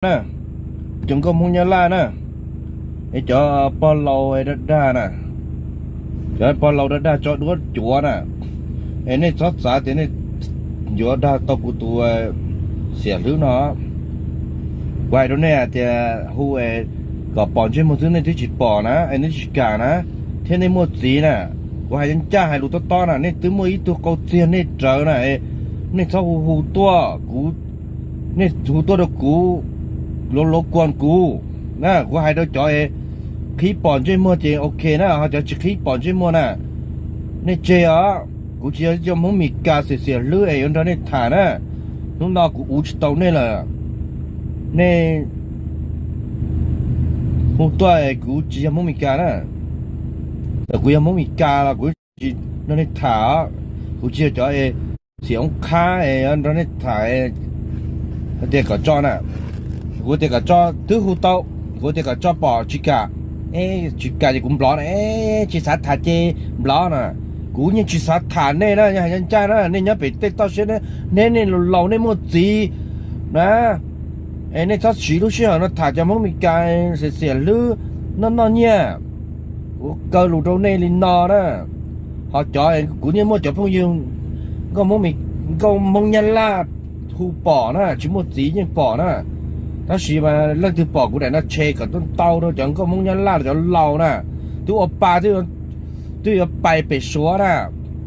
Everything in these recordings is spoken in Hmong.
na, cov nkauj Hmoob Nyab Laj na, es cov pog laus dag dag na, cov pog laus dag dag tso duab cuav na, es nej txhob xav tias nej yuav dag tau kuv tus xiam hlwb no. Kuv hais rau nej hais tias hu es kom pom ntsej muag xwb nej twb tsis pom na, es nej tsis kam na, thiab nej muaj txiv na. Kuv hais ncaj hais lus tob tob na, nej twb muaj ib tug qau txiag nej rawv na, nej txhob hu hu tuaj kuv, nej hu tuaj rau kuv, luav luav kuas kuv na. Kuv hais rau cov es qhib pom ntsej muag ces ok na, ho cov tsis qhib pom ntsej muag na, nej tseg os. Kuv tsis yog cov Hmoob Mes Kas xiam xiam hlwb es yuav nrog nej tham na. Hnub no kuv uv tsis tau nej lawm, nej hu tuaj es kuv tsis yog Hmoob Mes Kas na. Txawm kuv yog Hmoob Mes Kas los kuv tsis nrog nej tham os. Kuv tsis yog cov es xiam oob qhab es nrog nej tham tias kom tso na. Kuv tias kom tso twb hu tau, kuv tias kom tso pom tsis kam, tsis kam ces kuv nplov na, tsis xav tham ces nplov na. Kuv yeej tsis xav tham nej na, yog hais ncaj ncaj na, nej nyob pem tej toj siab, nej nej laus laus nej muaj txiv na, es nej txhob siv lub sij hawm no tham cov Hmoob Mes Kas xiam xiam hlwb noj noj nyiaj. Kuv kaw lus rau nej li no na. Ho cov kuv yeej muaj cov phooj ywg nkauj Hmoob Mes, nkauj Hmoob Nyab Laj hu pom na, tsis muaj txiv yeej pom na. Tab sis mas leej twg pom kuv daim no tseg kom tuaj ntau rau cov nkauj Hmoob Nyab Laj cov laus na, twb ua pa twb yuav pais pem Suav na,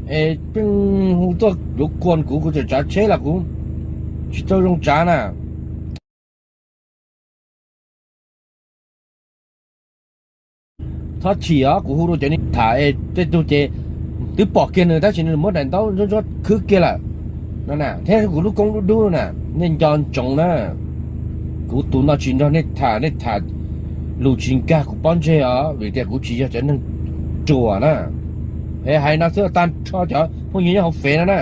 es pheej hu tuaj yuav kuas kuv, kuv tseem tsav tsheb los kuv tsis tau zoo tsav na. Txhob chim os, kuv hu rau cov neeg tham es tej tug ces twb pom kiag nws tab sis nws muab daim ntaub ntsuab ntsuab khwb kiag lawm no na, thiab kuv lub koob dub dub na, nej nco ntsoov na. Kuv tus no tsis nrog nej tham, nej tham lus tsis nkag kuv pob ntseg os, vim tias kuv tsis yog cov neeg ruam na. Es hais no xwb tag nrho cov phooj ywg nyob hauv fev no na.